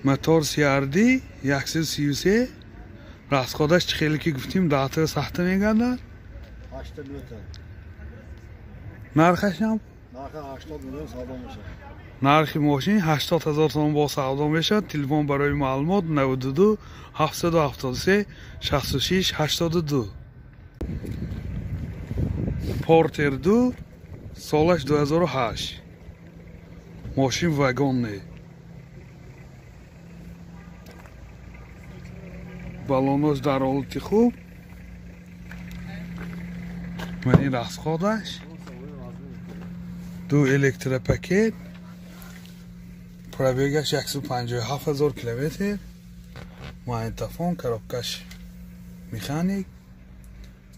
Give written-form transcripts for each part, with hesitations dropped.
Мотор CRD 133. Расходаш чӣ хеле ки гуфтем 10 сахта мегардад. 8 метр. Нархаш ҳам? Нархи 80 миллион савдо мешавад. Нархи мошин 80 ҳазор сомон бо савдо мешавад. Телефон барои маълумот 92 773 66 82. Портер 2 солаш 2008. Мошин вагонный. Балонош дар ҳолати хуб. Ман ин расходаш. Ду электропакет. Пробегаш 157 ҳазор километр. Магнитофон, коробкаш механик.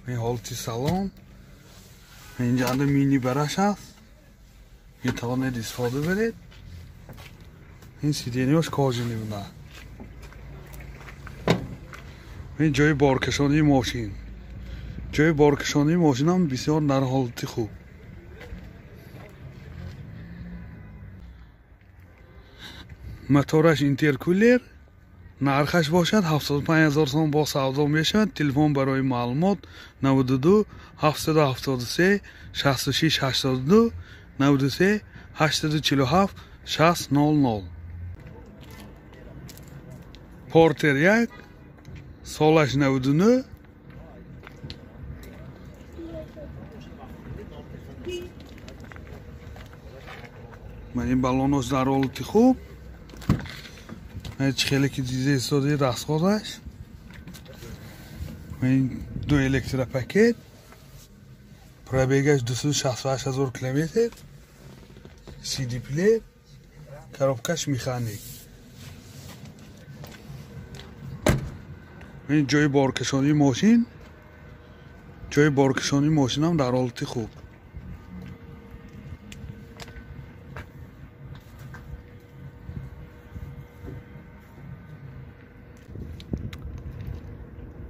Ин ҳолати салон. Инҷа мини бараш аст. Метавонед истифода баред. Ин сиденьяш кожаный буда. Ин ҷои боркашонии мошин. Ҷои боркашонии мошинам бисёр дар ҳолати хуб. Мотораш интеркулер. Нархаш бошад 75 ҳазор сомон бо савдо мешавад. Телефон барои маълумот 92 773 66 82 93 847 60 00. Портер 1 солаш 99. Ман ин балонош дар ҳолати хуб. Чӣ хеле ки дида истодаи расходаш. Ин ду электропакет. Пробегаш 268 ҳазор километр. CD плеер. Коробкаш механик. Ин ҷои боркашонии мошин. Ҷои боркашонии мошинам дар ҳолати хуб.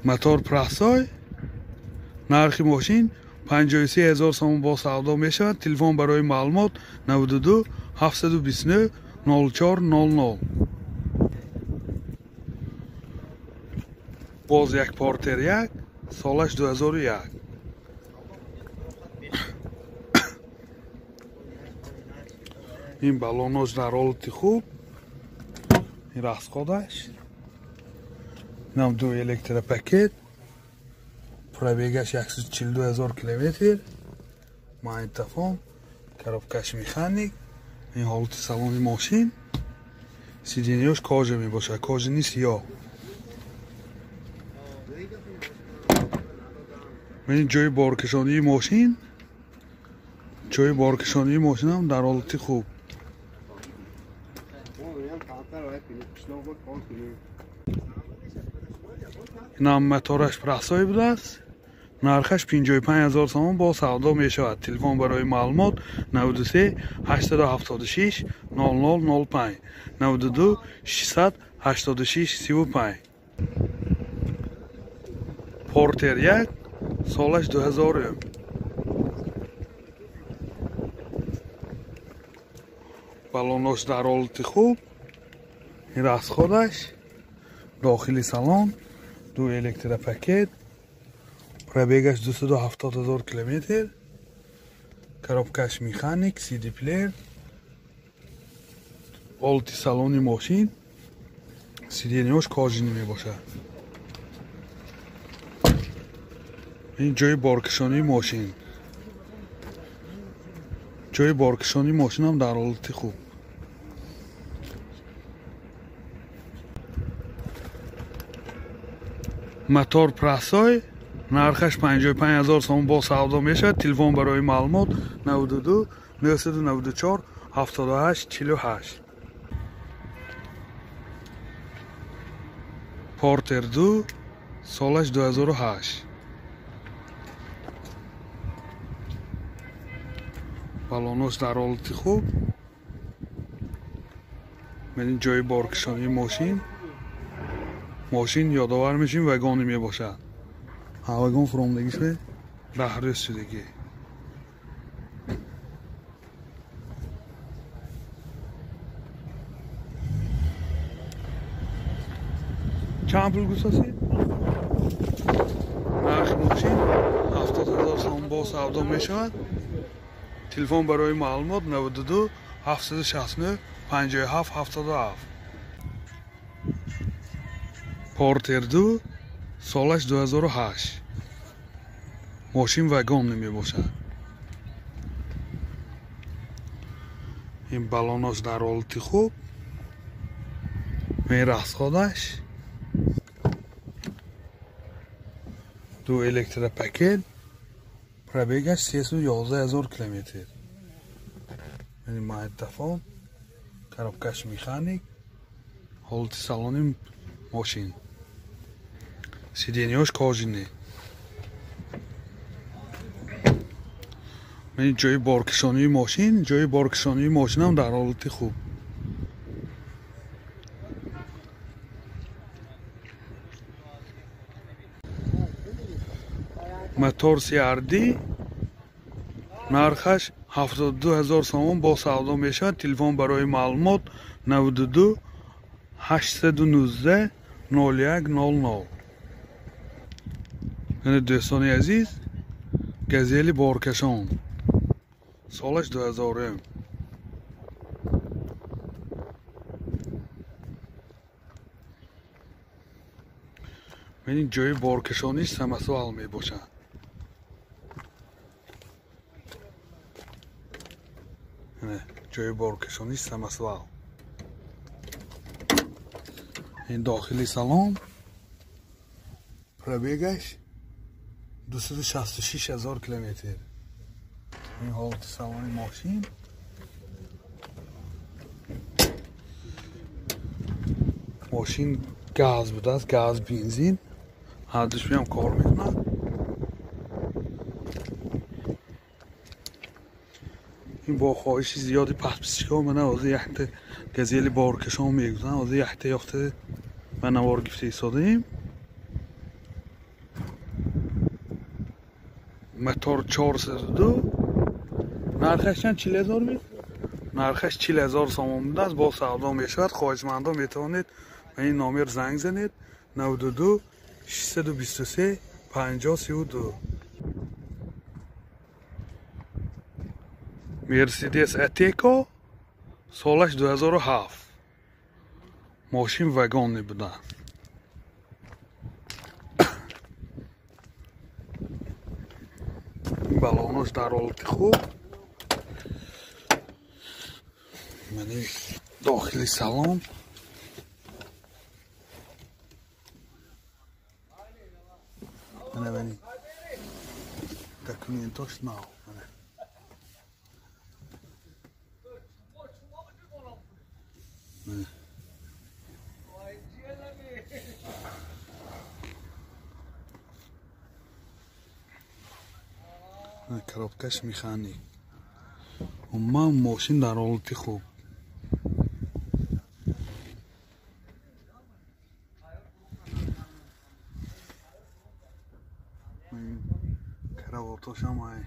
Мотор прасой. Нархи мошин 53 ҳазор сомон бо савдо мешавад. Телефон барои маълумот 92 729 04 00. Боз як Портер 1 солаш 2001. Ин балонош дар ҳолати хуб. Ин расходаш. Инам ду электропакет. Пробегаш 142 ҳазор километр. Магнитофон, коробкаш механик. Ин ҳолати салони мошин. Сиденьяш кожа мебошад, кожаи сиёҳ. Ин ҷои боркашонии мошин. Ҷои боркашонии мошинам дар ҳолати хуб. Инам мотораш прасой будааст. Нархаш 55 ҳазор сомон бо савдо мешавад. Телефон барои маълумот 93 876 00 05 92 686 35. Портер 1 солаш 2000. Балонош дар ҳолати хуб. Ин расходаш. Дохили салон. Ду электропакет. Пробегаш 270 ҳазор километр. Коробкаш механик, CD плеер. Ҳолати салони мошин. Сиденьяш кожаный мебошад. Ин ҷои боркашонии мошин. Ҷои боркашонии мошинам дар ҳолати хуб. Мотор прасой. Нархаш 55 ҳазор сомон бо савдо мешавад. Телефон барои маълумот 92 994 78 48. Портер 2 солаш 2008. Балонош дар ҳолати хуб. Ман ин ҷои боркашонии мошин. Мошин ёдовар мешин вагоне мебошад. Вагон фуромдагиш бе даҳрӯз шудагӣ. Чанд пул гуфтасед? Нархи мошин 70 000 сом бо савдо мешавад. Телефон барои маълумот 92 769 57 77. Портер 2 солаш 2008. Мошин вагон мебошад. Ин балонош дар ҳолати хуб. Ин расходаш ду электропакет, пробегаш 311 000 километр. Ин магнитофон, коробкаш механик, ҳолати салони мошин. Сиденьяш кожаный. Ин ҷои боркашонии мошин, ҷои боркашонии мошинам дар ҳолати хуб. Мотор CRD нархаш 72 000 сомон бо савдо мешавад. Телефон барои маълумот 92 819 01 00. Дӯстони азиз, газели боркашон солаш 2000. Ин ҷои боркашониш самосвал мебошад. Ҷои боркашониш самосвал. Ин дохили салон, пробегаш 266 000 километр. Ин ҳолати салони мошин. Мошин газ будааст, газ бензин. Ҳардуш меам кор мекунад. Ин бо хоҳиши зиёди подписчикҳо мана ҳозир якта газели боркашон мегузарам. Ҳозир якта ёфта ба навор гирифта истодаем. Мотор 402. Нархаш чанд? 40 000 ми? Нархаш 40 000 сомон будааст, бо савдо мешавад. Хоҳишмандо метавонед ба ин номер занг занед 92 623 50 32. Мерседес Атеко солаш 2007. Мошин вагонӣ будааст. Балонош дар ҳолати хуб. Мани дохили салон. Мана мани документош нав. Мана коробкаш механик. Умуман мошин дар ҳолати хуб. Каравотошам ай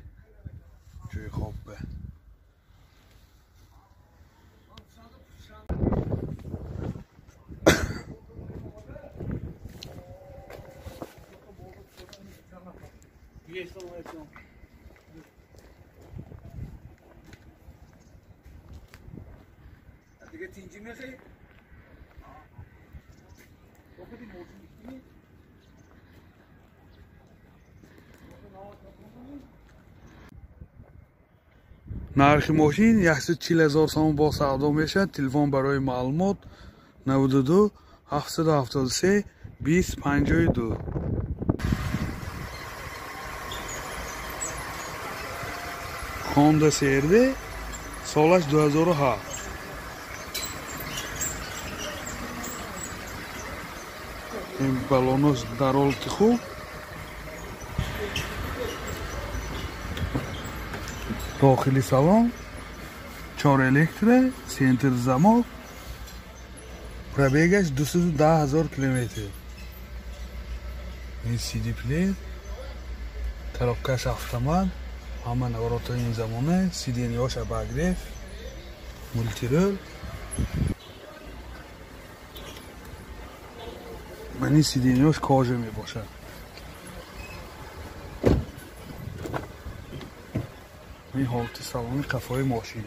ҷои хоб бе. Нархи мошин 140 000 сомон бо савдо мешавад. Телефон барои маълумот 92 773 20 52. Honda CR-V солаш 2007. Ин балонош дар ҳолати хуб. Дохили салон 4 электро, центр замок, пробегаш 210 000 километр. Ин CD плеер, коробкаш автомат, ҳама наворотҳои ин замона, сиденьяш обогрев, мултирол. Мани сиденьёш кожа мебошад. Ин ҳолати салони қафои мошин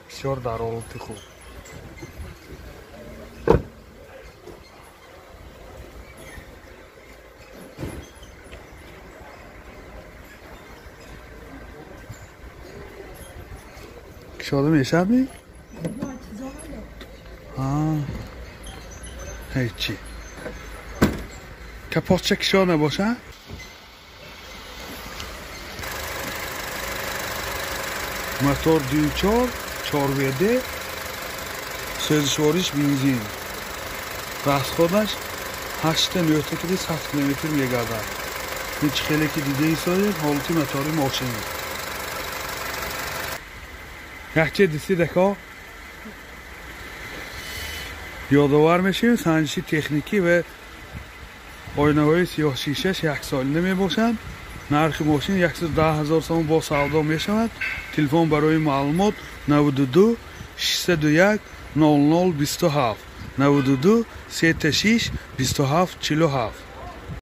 бисёр дар ҳолати хуб. Кушода мешавад ми? Ҳечи. Капотча кушода набошад? Мотор 2.4, 4 ВД, сӯзишвориш бензин. Расходаш 8,9 100 километр мегардад. Ин чӣ хеле ки дида истодед, ҳолати мотори мошин. Якче дисти дако ёдовар мешавем, санҷиши техникӣ ва оинаҳои сиёҳшишаш яксолина мебошанд. Нархи мошин 110 000 сомон бо савдо мешавад. Телефон барои маълумот 92 601 00 27 92 36 27 47.